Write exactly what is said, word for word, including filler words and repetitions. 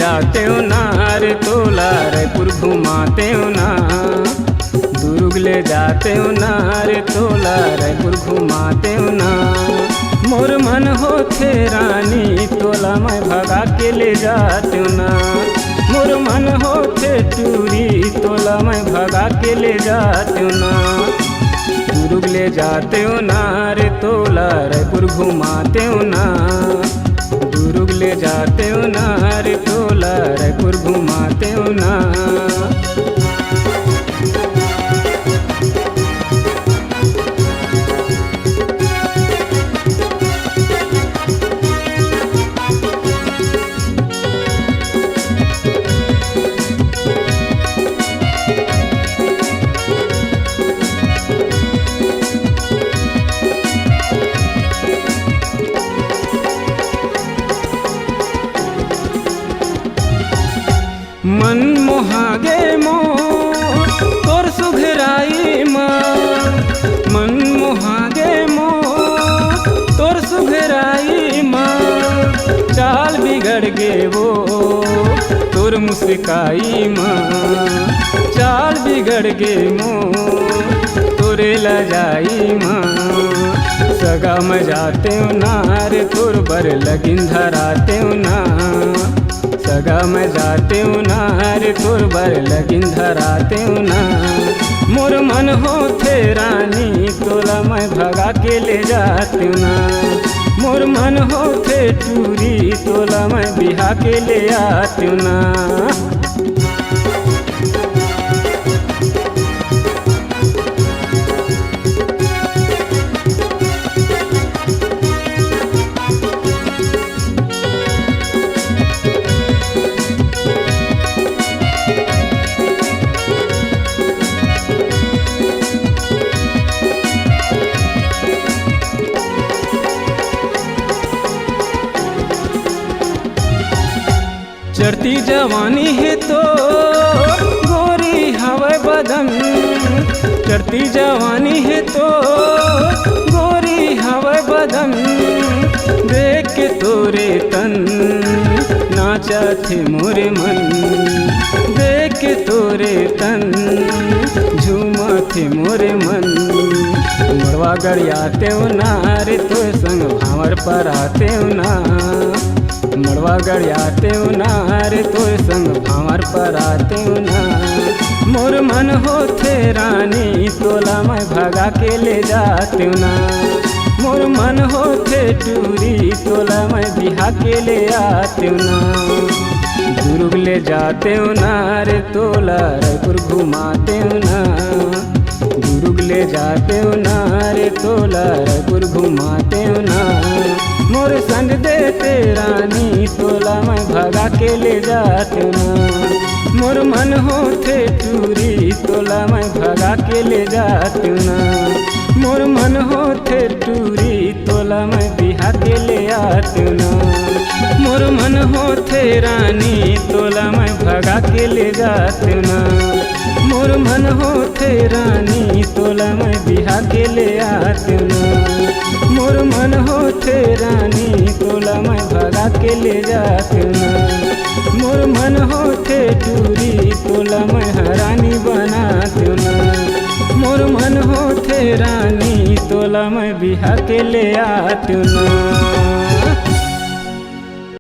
आतेव ना रे तोला रायपुर घुमातेव ना, दुरुग ले जातेव ना रे तोला रायपुर घुमातेव ना। मोर मन होथे रानी तोला मैं भगा के ले जातेव ना, मोर मन होथे टूरी तोला मैं भगा के ले जातेव ना। दुरुग ले जातेव ना रे तोला रायपुर घुमातेव ना, दुरुग ले जातेव ना रे तोला रायपुर घुमातेव ना। मन मोहा गे मोर तोर सुघराई मा, मन मोहा गे मोर तोर सुघराई मा। चाल बिगड़ गे वो तोर मुस्काई मा, चाल बिगड़ गे मोर तोरे लजाई मा। सगा मैं जातेव ना रे तोर बर लगिन धरातेव ना, सगा मैं जातेव ना रे तोर बर लगिन धरातेव ना। मोर मन होथे रानी तोला मैं भगा के ले जातेव ना, मोर मन होथे टूरी तोला मैं बिहा के ले आतेव ना। चढ़ती जवानी हे तो गोरी हवय बदन, चढ़ती जवानी हे तो गोरी हवय बदन। देख के तोरे तन नाचत हे मोरे मन, देख के तोरे तन झूमत हे मोरे मन। मड़वा गड़ियातेव ना रे तोर संग भांवर परातेव ना, मड़वा गड़ियातेव ना रे तोर संग भांवर परातेव ना। मोर मन होथे रानी तोला मैं भगा के ले जातेव ना, मोर मन होथे टूरी तोला मैं बिहा के ले आतेव ना। दुरुग ले जातेव ना रे तोला रायपुर घुमातेव ना, दुरुग ले जातेव ना रे तोला रायपुर घुमातेव ना। मोर संग देते रानी तोला मैं भगा के ले जातेव ना, मोर मन होथे टूरी तोला मैं भगा के ले जातेव ना, मोर मन होथे टूरी तोला मैं बिहा के ले आतेव ना। मोर मन होथे रानी तोला मैं भगा के ले जातेव ना, मोर मन होथे रानी तोला मैं बिहा के ले आतेव ना। मोर मन होथे रानी तोला मैं भगा के ले जातेव ना, मोर मन होथे टूरी तोला मैं हरानी बनातेव ना। मोर मन होथे रानी तोला मैं बिहा के ले आतेव ना।